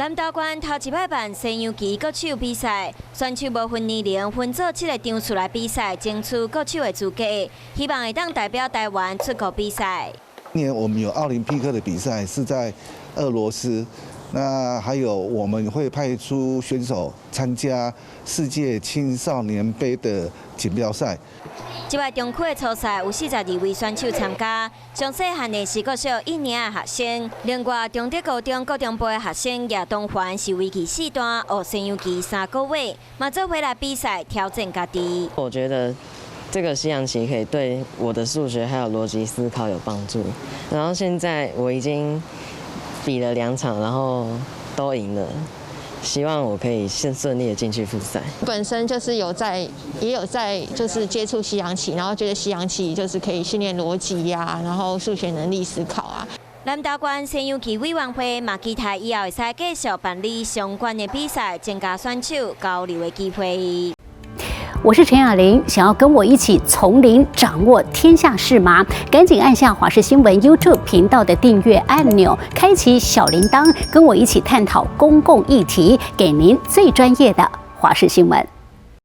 南投縣頭一擺辦西洋棋國手比賽，選手無分年齡，分做七個場次來比賽，爭取國手的資格，希望會當代表台灣出國比賽。今年我們有奧林匹克的比賽是在俄羅斯，那還有我們會派出選手參加世界青少年杯的錦標賽。這擺中區的初賽有42位選手參加，上細漢的是國小一年的學生，另外中德高中高中部的學生葉東環是圍棋四段，學西洋棋3個月，嘛做伙來比賽挑戰家己。我覺得這個西洋棋可以對我的數學還有邏輯思考有幫助。然後現在我已經比了兩場，然後都贏了。希望我可以先順利的進去複賽。本身就是有在，也有在就是接觸西洋棋，然後覺得西洋棋就是可以訓練邏輯呀，然後數學能力思考啊。南投縣西洋棋委員會嘛期待以後會使繼續辦理相關的比賽，增加選手交流的機會。我是陳雅玲，想要跟我一起從零掌握天下事嗎？趕緊按下華視新聞 YouTube 頻道的訂閱按鈕，開啟小鈴鐺，跟我一起探討公共議題，給您最專業的華視新聞。